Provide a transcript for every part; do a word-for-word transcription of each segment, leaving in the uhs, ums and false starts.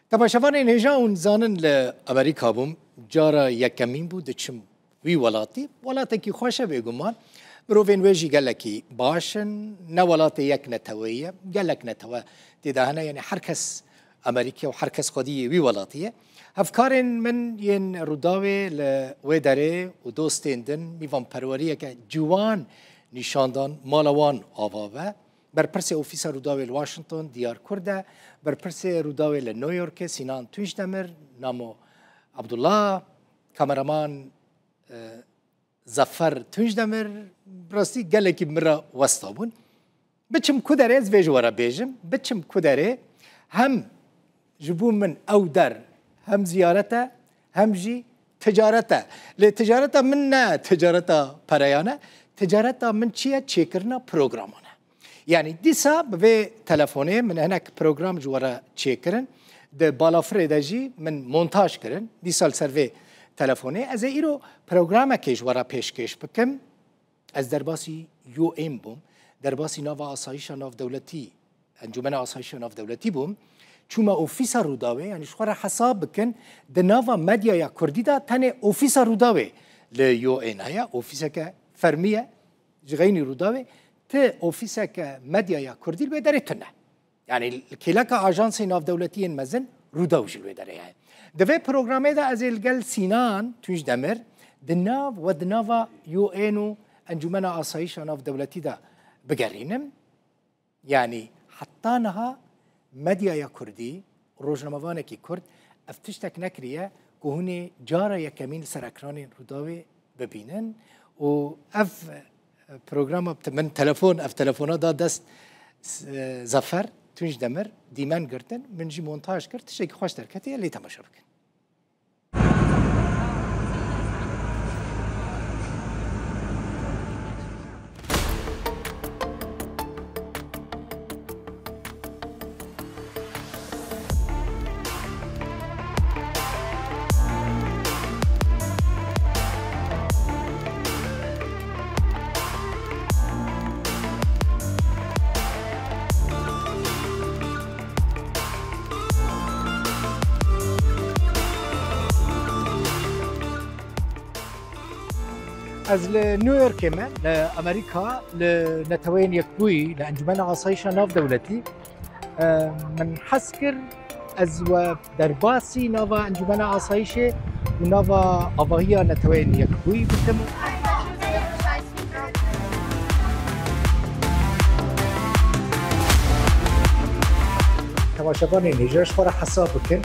Temaşevanên hêja hûn zanin li Amerîka bûm, cara yekemîn bû diçim wî welatî. Welatekî xweş e bêguman. Mirovên wê jî gelekî baş in. Ne welatê yek neteweyî ye. Gelek netewe tê de hene. Yanî her kes Amerîkî ye û her kes xwedî yê wî welatî ye. Hevkarên min yên Rûdawê li wê derê û dostên din mîvanperweriyeke ciwan nîşan dan, mala wan ava be. Berpirsê Ofîsa Rûdawê li Washington Diyar Kurd e. Berpirsê Rûdawê li New Yorkê Sînan Tunçdemir, Namo Abdullah, kameraman, e, Zafer Tunçdemir, bi rastî gelekî min re westa bûn. Biçim ku derê ez vê ji we re bêjim, biçim ku derê hem ji bo min ew der hem ziyaret e, hem jî ticaret e. Lê ticareta min ne ticareta pereyan e, ticareta min çi ye? Çêkirina programan e. Yanî dîsa bi vê telefonê min hinek program ji we re çêkirin. Di balafirê de jî min montaj kirin. Dîsa li ser vê telefonê. Ez ê îro programekê ji we re pêşkêş bikim. Ez derbasî U N bûm. Derbasî nava asayîşa navdewletî, Encûmena Asayîşa Navdewletî bûm. Çûme ofîsa Rûdawê, yanî ji xwe re hesab bikin, di nava medyaya kurdî de tenê ofîsa Rûdawê li U N heye. Ofîseke fermî ye. Ji xeynî Rûdawê ti ofîseke medyaya kurdî li wê derê tune. Yanî li kêleka ajansê navdewletî yên mezin Rûdaw jî li wê derê heye. Di vê programê de ez ê li gel Sînan Tunçdemir di nav we di nava U N û Encûmena Asayîşa Navdewletî de bigerînim. Yanî heta niha medyaya kurdî, rojnamevanekî kurd, ev tiştek nekiriye ku hûn ê cara yekemîn li ser ekranên Rûdawê bibînin û ev, e, programa te-, min telefon, ev telefona da dest, e, Zafer Tunçdemir, dîmen girtin, min jî montaj kir, tiştekî xweş derketiye, lê temaşe bikin. Ez li New Yorkê me, li Amerîka, li Neteweyên Yekbûyî, li Encûmena Asayîşa Navdewletî. E, min hez kir ez we derbasî nava Encûmena Asayîşê û nava avahiya Neteweyên Yekbûyî bikim. Temaşevanên hêja ji xwe re hesab bikin.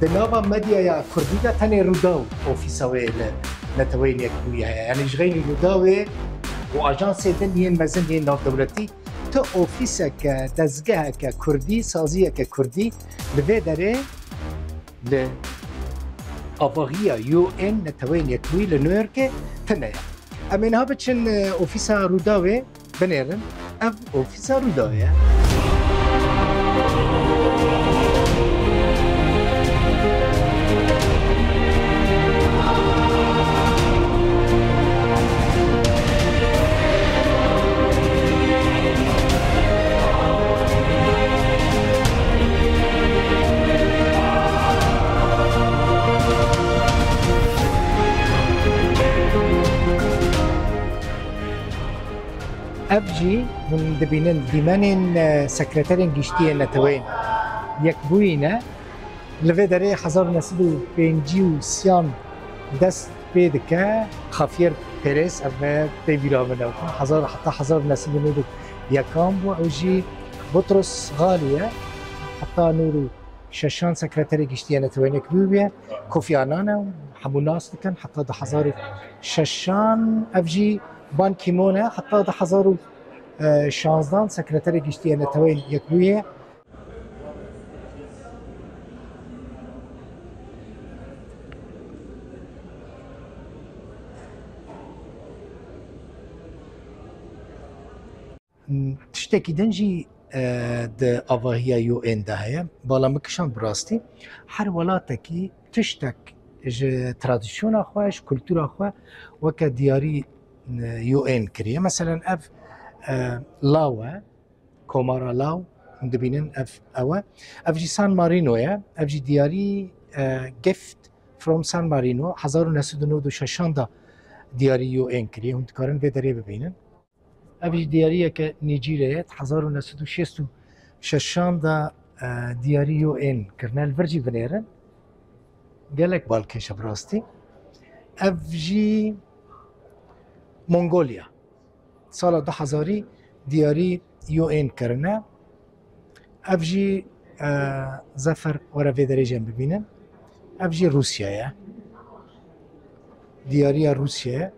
Di nava medyaya kurdî de tenê Rûdaw ofîsa wê li Neteweyên Yekbûyî heye. Yanî ji xeynî Rûdawê û ajansê din yên mezin yên navdewletî tu ofîseke, dezgeheke kurdî, saziyeke kurdî li vê derê li avahiya U N Neteweyên Yekbûyî li New Yorkê tune ye. Em ê niha biçin, e, ofîsa Rûdawê binêrin. Ev ofîsa Rûdawê ye. Ev jî hûn dibînin dîmenên, e, sekreterên giştî yên Neteweyên Yekbûyî ne. Li vê derê hezar û neh sed û pêncî û sêyan dest pê dike. Xavier Pérez, ev me tê bîra min e. Hezar, heta hezar û neh sed û nod û yekan bû. Ew jî Boutros Ghali ye. Heta nod û şeşan sekreterê giştî yê Neteweyên Yekbûyî bûye. Kofi Annan e, hemû nas dikin. Heta du hezar û şeşan ev jî Ban Ki-moon e. Heta du hezar û şanzdan sekreterê giştî yê Neteweyên Yekbûyî ye. Tiştekî din jî, e, di avahiya U N de heye. Bala min kişand bi rastî. Her welatekî tiştek ji tradisyona xwe, ji kultura xwe weke diyarî, e, U N kiriye. Meselen ev, e, law e. Komara Law, Hûn dibînin ev ew e. Ev jî San Marino ye. Ev jî diyarî, e, Gift from San Marino hezar û neh sed û newid û şeşan de diyarî U N kiriye. Hûn dikarin vê derê bibînin. Ev jî diyariyeke Nîcîrê ye. Hezar û neh sed û şêst û şeşan de, e, diyarî U N kirine. Li vir jî binêrin. Gelek balkêş e bi rastî. Ev jî Mongolya. Sala du hezarî diyarî U N kirine. Ev jî, e, Zefer, were vê derê jî em bibînin. Ev jî Rûsya ye. Diyariya Rûsya ye.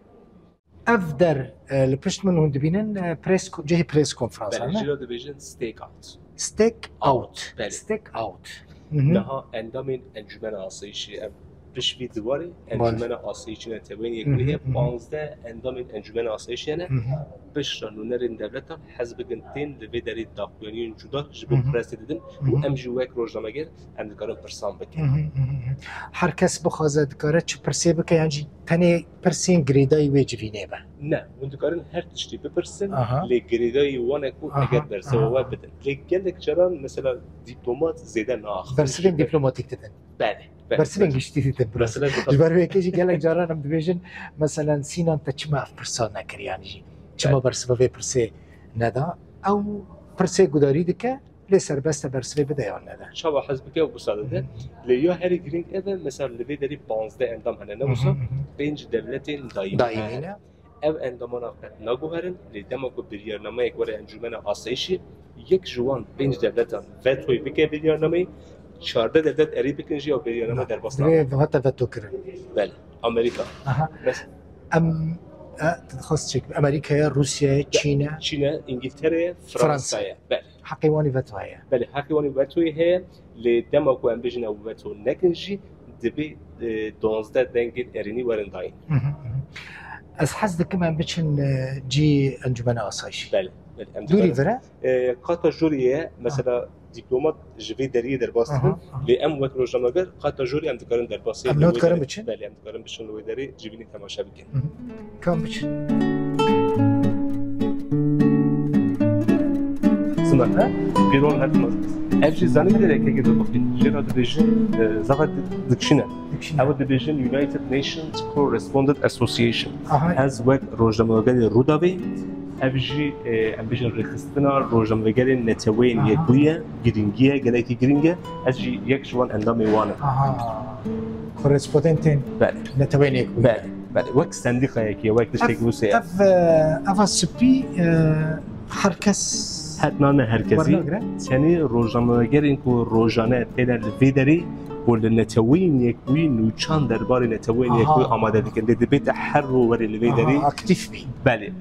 Ev der, e, li pişt min hûn dibînin, e, press ko-, cihê press konferansan, Belê, ne? Jî re dibêjin stake out. Stake out. Belê. Stake out. Mhm. Niha endamên Encûmena Asayîşê, ev pişt vî diwarê, Baş. Encûmena Asayîşê Neteweyên Hı hı, Yekbûyî heye, hı hı. Panzdeh endamên Encûmena Asayîşê hene. Hı hı. Piştre nûnerên dewletan hez bikin tên li vê derê daxuyaniyên cuda ji bo Hı hı. Presê didin Hı û hı. Em jî wek rojnameger em dikarin pirsan bikin. Hı hı, hı hı. Her kes bixwaze dikare çi pirsê bike, yan jî tenê pirsên girêdayî wê civînê be? Ne, hûn dikarin her tiştî bipirsin, Aha. Lê girêdayî wan e ku Aha, eger bersiva aha. We bidin. Lê gelek caran mesela dîplomat zêde naaxivin. Bersivên dîplomatîk didin. Belê, belê. Bersivên giştî didin. Mesela Ji ber wê yekê jî gelek caran em dibêjin, meselen, Sînan, te çima ev pirsa nekir, yanî jî çima Belê. Bersiva vê pirsê neda? Ew pirsê gudarî dike, lê serbest e bersivê bide yan nede. Çawa hez bike û wisa dide. Hı hı. Lê ya herî girîng ev e, mesela li vê derî panzdeh endam hene, ne Hı hı, wisa hı hı. Pênc dewletên daîmî Daîmî hene. Ne? Ev endamana qet naguherin, lê dema ku biryarnameyek were Encûmena Asayîşê, yek ji wan pênc dewletan vetoyê bike biryarnameyê, çardeh dewlet erê bikin jî ew biryarname Na, derbas divê nabe. Hate veto kirin. Belê, Amerîka. Aha. Mes- Em, e, dixwest çêk, Amerîka ye, Rûsya ye, Çîn e. Çîn e, Îngiltere ye, Fransa Fransa. Ye. Belê. Heqê wan ê veto heye. Belê, heqê wan ê vetoyê heye, lê dema ku em bijîne û veto nekin jî, divê, e, duwazdeh dengên erênî werin dayîn. Hı hı, hı hı. Ez hez dikim em biçin, e, cî Encûmena Asayişî. Belê, belê, em Dûrî dikarin. Vir e? E, qata jorê ye, mesela Ha. dîplomat ji vê deriyê derbas Aha, dibin, aha. Lê em wek rojnameger qata jorê em dikarin derbasê Em li wê dikarin derê. Biçin? Belê, em dikarin biçin li wê derê civînê temaşe bikin. Hı hı. Kan biçin. Ziman, ha? Pêrol her tim. Ev jî zanî bide, yekekê de bixwîn. Jê re dibêjin, e, zava di-, dikşîne. Dikşîne. Ew dibêjin United Nations Correspondent Association. Aha. Ez wek rojnamegerê Rûdawê, ev jî, e, em bêjin rêxistina rojnamegerên Neteweyên Aha. Yekbûyî ye, girîngî ye, gelekî girîng e. Ez jî yek ji wan endamê wan im. Aha. Korespondentên Belê. Neteweyên Yekbûyî. Belê, belê. Wek sendîqayekî ye, wek tiştekî Ev, wisa ye. Ev, e, eva spî, e, her kes Her, na, ne her kesî. Wernagire? Tenê rojnamegerên ku rojane têne li vê derê û li Neteweyên Yekbûyî nûçan derbarê Neteweyên Aha. Yekbûyî amade dikin. Lê dibête her ro were li vê Aha, derê. Aktîf bî. Belê.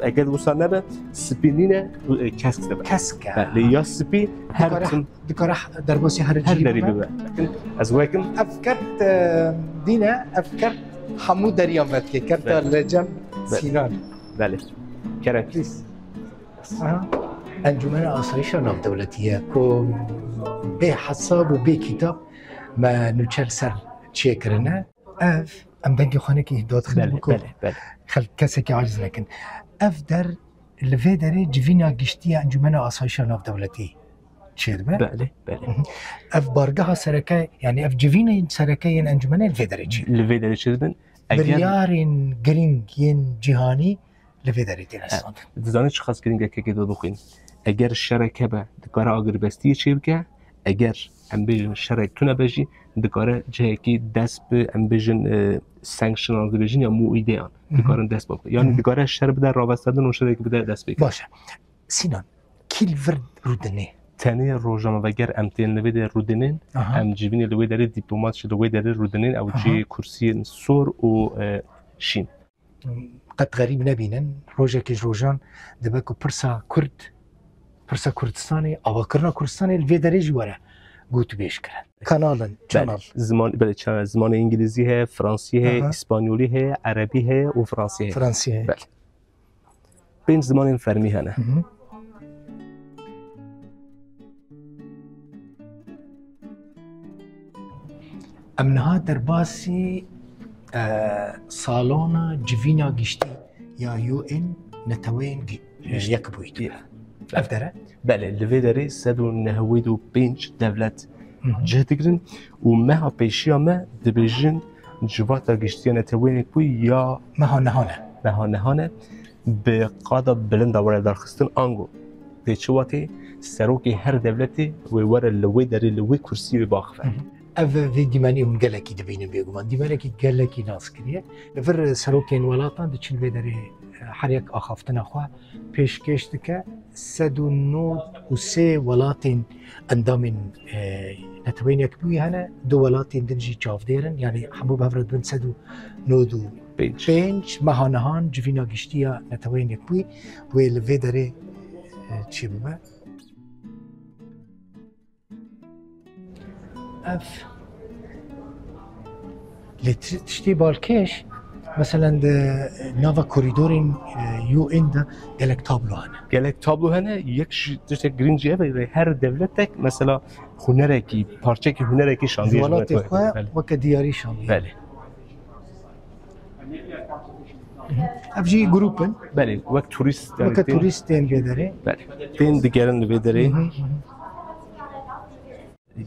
Eger wisa nebe, spî nîne, e, kesk dibe. Kesk e. Belê, ya spî her Dikare tim Dikare derbasî her Her cihî derî bibe. Bibe. Ez wekim. Ev kert, e, dîne, ev kert hemû deriyan vedike. Kerta Belê. Li cem Belê. Sînan. Belê. Kerem. Please. Aha. Encûmena Asayişa Navdewletî ye ku bê hesab û bê kîtab me nûçe li ser çêkirine. Ev, em dengê xwe nekî daxil Belê, bikin. Belê, belê. Xelk kesekî aciz nekin. Ev der Li vê derê civîna giştî ya Encûmena Asayişa Navdewletî çêdibe. Belê, belê. Hı hı. Ev bargeha sereke, yanî ev civînên sereke yên encûmenê li vê derê çêdibin. Li vê derê çêdibin. Eger Biryarên girîng yên cîhanî li vê derê têne Evet. Standin. Dizanî çiqas girîng e kekê de bixwîn. Eger şerek hebe, dikare agirbestiyê çêbike. Eger, em bêjin, şerek tune be jî, dikare cihekî dest bi, em bêjin, e, sanctions dibêjin ya muîdeyan. Hı hı. Dikarin dest pê bikin. Yanî Hı hı. Dikare şer bide ravestandin û şerekî bide dest pê kirin. Baş e. Sînan, kî li vir rûdinê? Tenê rojnameveger em tên li vê derê rûdinên, Aha. Em civînê li wê derê dîplomat jî li wê derê rûdinên, ew Aha. Cihê kursiyên sor û, e, şîn. Qet xerîb nebînin, rojekê ji rojan dibe ku pirsa Kurd, pirsa Kurdistanê, avakirina Kurdistanê li vê derê jî were gotûbêj kirin. Kanal in, Belê. Channel. Ziman, belê, cha-, zimanê îngilîzî heye, fransî heye, Aha. Îspanyolî heye, erebî heye û fransî heye. Fransî heye. Belê. Pênc zimanên fermî hene. Hı hı. Em niha derbasî, e, salona civîna giştî ya U N Neteweyên Gi-, e, Giştî. Yekbûyî dibin. Ya. Ev dere? Belê, li vê derê sed û nehwêd û pênc dewlet cih digirin û meha pêşiya me dibêjin civata giştiya neteweyên yekbûyî ya Meha niha ne. Meha niha ne, bi qada bilind a were darxistin, ango pê çi watê, serokê her dewletê wê were li wê derê, li wê kursiyê wê biaxive. Ev vê dîmenî hûn gelekî dibînin bêguman. Dîmenekî gelekî nas kiriye. Li vir serokên welatan diçin vê derê, e, her yek axaftina xwe pêşkêş dike. Sed û nod û sê welatên endamên, e, Neteweyên Yekbûyî hene, du welatên din jî çavdêr in, yanî hemû bi hev re dibin sed û nod û pênc. Pênc. Meha nihan civîna giştî ya Neteweyên Yekbûyî wê li vê derê, e, çêbibe. Ev lê ti-, tiştê balkêş, meselen, di nava korîdorên, e, U N de gelek tablo hene. Gelek tablo hene, yek ji tiştek girîng jî ev e, her dewletek, mesela, hunerekî, parçekî hunerekî şandiye ji welatê xwe, belê, weke diyarî şandiye. Belê. Ev jî grûp in. Belê, wek turîst, yanî weke turîst tên vê derê. Belê. Tên digerin li vê derê. Hı hı, hı hı.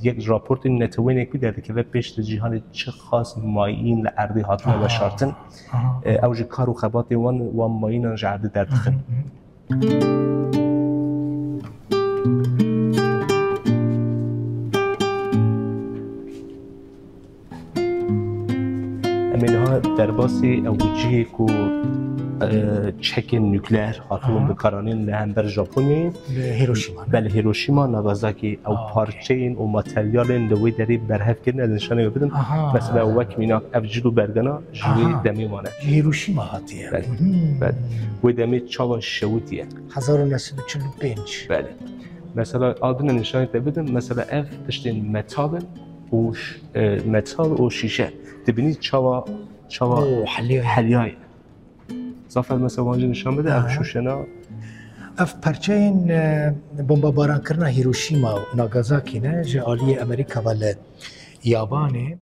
Yek ji raportên Neteweyên Yekbûyî derdikeve, pêş li cîhanê çi xas mayîn li erdê hatine weşartin. Aha. E, ew ji kar û xebatê wan, wan mayînan ji erdê derdixin. Hı hı, hı. Em ê niha derbasî ew cihê ku, e, çekên nukleer hatibûn bikaranîn li hember Japonyayê. Li Hiroşîma, ne? Belê, Hiroşîma, Nagasaki, ew parçeyên û materyalên li wê derê berhev kirin, ez nîşanê we bidim. Aha. Mesela wek mînak ev cil û bergana ji wê demê mane. Ji Hiroşîma hatiye. Belê, belê. Wê demê çawa şewitiye? Hezar û neh sed û çil û pênc. Belê. Mesela, a din ez nîşanê te bidim, mesela ev tiştên metal in û ş-, e, metal û şîşe. Dibînî çawa, çawa heliyayê. Zafer, mesela wan jî nîşan bide, ev şûşena. Ev perçeyên, e, bombabarankirina Hiroşîma û Nagasaki ne, ji aliyê Amerîka ve li Yabanê.